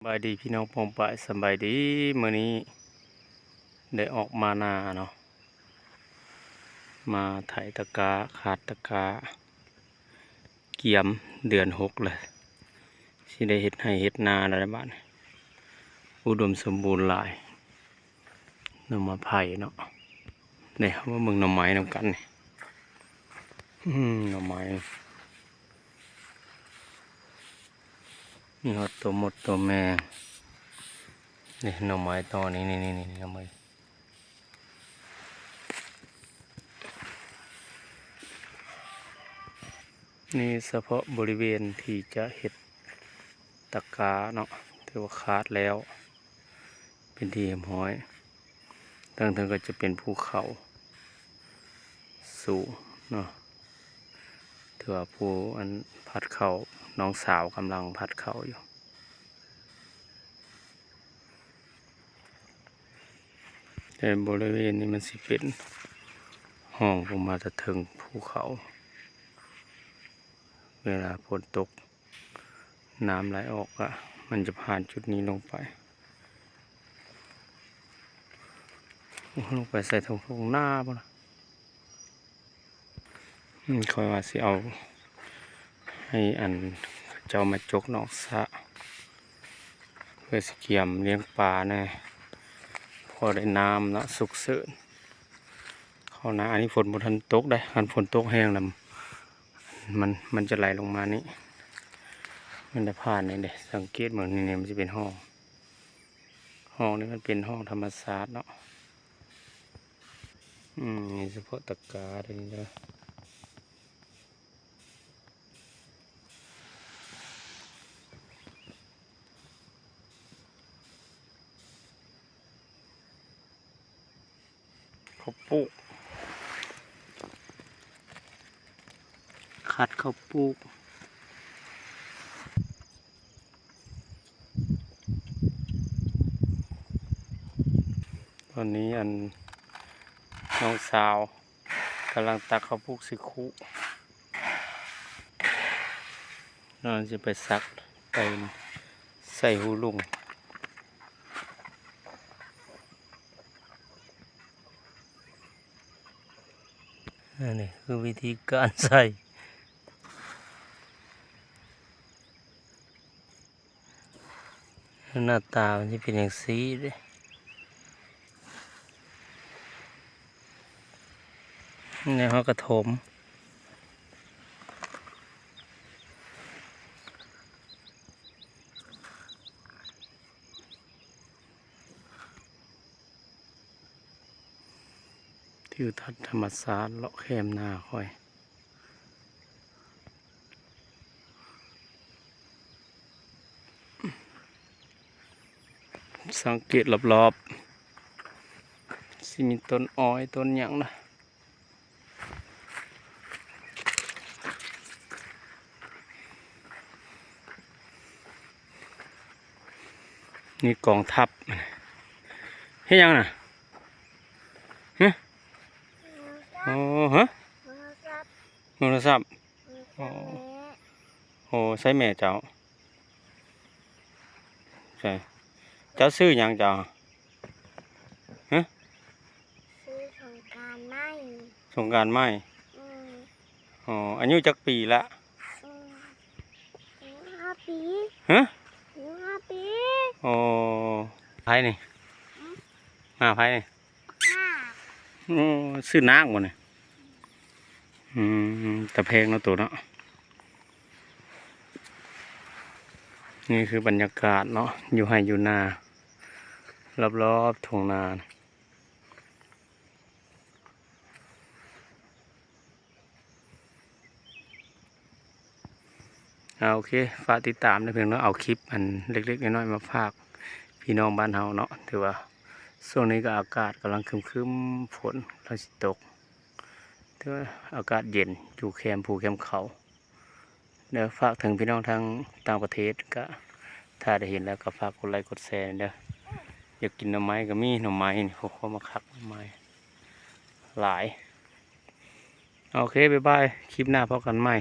ສະບາຍດີພີ່ນ້ອງປ້ອງປາຍ ສະບາຍດີ. ມື້ນີ້ໄດ້ອອກມານາເນາະ ມາໄຖຕະກາ ຄາດຕະກາ ກຽມເດືອນຫົກແລ້ວ ຊິໄດ້ເຮັດໄຮ່ເຮັດນາແລ້ວບາດນີ້ ອຸດົມສົມບູນຫຼາຍ. ໜໍ່ໄມ້ໄຜ່ເນາະ ນີ້ ເຮົາມາເບິ່ງໜໍ່ໄມ້ນຳກັນນີ້ ອືມ ໜໍ່ໄມ້ ມີຮອດຕົວມົດຕົວແມງ ນີ້ ໜໍ່ໄມ້ຕໍ່ນີ້ ນີ້ ນີ້ ນີ້ ໜໍ່ໄມ້ ນີ້ສະເພາະບໍລິເວນທີ່ຈະເຮັດຕະກາເນາະ ຖືວ່າຄາດແລ້ວ ເປັນທີ່ຮຽບຮ້ອຍ. ທາງເທິງກໍຈະເປັນພູເຂົາສູງເນາະ ຖືວ່າພູອັນພັດເຂົ້າ ນ້ອງສາວກຳລັງພັດເຂົ້າຢູ່. ແຕ່ບໍລິເວນນີ້ມັນຊິເປັນຮ່ອງລົງມາແຕ່ເທິງພູເຂົາ ເວລາຝົນຕົກ ນ້ຳໄຫຼອອກ ກະມັນຈະຜ່ານຈຸດນີ້ລົງໄປ ລົງໄປໃສ່ທົ່ງທົ່ງນາພຸ້ນນະ. ຂ້ອຍວ່າຊິເອົາໃຫ້ອັນເຂົາເຈົ້າມາຈົກນອກສະ ເພື່ອຊິກຽມລ້ຽງປາແດ່ ພໍໄດ້ນ້ຳເນາະ ສຸກເສີນເຂົ້ານາ. ອັນນີ້ຝົນບໍ່ທັນຕົກເດ້ ຄັນຝົນຕົກແຮງລະ ມັນ ມັນຈະໄຫຼລົງມານີ້ ມັນຈະຜ່ານນີ້ເດ້. ສັງເກດເບິ່ງນີ້ ນີ້ມັນຈະເປັນຮ່ອງ ຮ່ອງນີ້ມັນເປັນຮ່ອງທຳມະຊາດເນາະ. ອືມ ນີ້ສະເພາະຕະກາເດ້ນີ້ເດີ. ເຂົ້າປູກ ຄາດເຂົ້າປູກ. ຕອນນີ້ອັນນ້ອງສາວກຳລັງຕັກເຂົ້າປູກໃສ່ຄຸ ນ້ອງຊິໄປສັກ ໄປໃສ່ຫູລຸງ. ອັນນີ້ຄືວິທີການໃສ່ ໜ້າຕາມັນຊິເປັນຈັ່ງຊີ້ເດ້ ແລ້ວເຮົາກະຖົມ. ທິວທັດທຳມະຊາດເລາະແຄມນາຂ້ອຍ ສັງເກດລອບໆ ຊິມີຕົ້ນອ້ອຍຕົ້ນຫຍັງນະ. ນີ້ກອງທັບ ເຮັດຫຍັງນະ? ຮະ? ໂອ້ ຮະ? ໂທລະສັບ ໂອ້ ໃສ່ແມ່ເຈົ້າ ໃສ່ ເຈົ້າຊື່ຫຍັງເຈົ້າ? ຮະ? ຊື່ສົງການໄມ້ ສົງການໄມ້ ອືມ ອໍ ອາຍຸຈັກປີລະ? ອືມ ສິບຫ້າປີ ຮະ? ສິບຫ້າປີ ໂອ້ ໃຜນີ້? ຫື? ໝາໃຜນີ້? ໂອ້ ຊື່ນາກບໍ່ນີ້? ອືມ ຕາແພງເນາະໂຕເນາະ. ນີ້ຄືບັນຍາກາດເນາະ ຢູ່ໄຮ່ຢູ່ນາ ລອບໆທົ່ງນາ. ອ່າ ໂອເຄ ຝາກຕິດຕາມເດີເພິ່ນເນາະ ເອົາຄລິບອັນເລັກໆນ້ອຍໆມາຝາກພີ່ນ້ອງບ້ານເຮົາເນາະ. ຖືວ່າຊ່ວງນີ້ກໍອາກາດກຳລັງຄຶ້ມໆ ຝົນກຳລັງຊິຕົກ ຖືວ່າອາກາດເຢັນ ຢູ່ແຄມພູແຄມເຂົາເດີ. ຝາກເຖິງພີ່ນ້ອງທາງຕ່າງປະເທດ ກະຖ້າໄດ້ເຫັນແລ້ວກໍຝາກກົດໄລກົດແຊເດີ. ຢາກກິນໜໍ່ໄມ້ກໍມີ ໜໍ່ໄມ້ນີ້ ໂອ້ໂຫ ມາຄັກໜໍ່ໄມ້ຫຼາຍ. ໂອເຄ ບາຍບາຍ ຄລິບໜ້າພໍ້ກັນໃໝ່.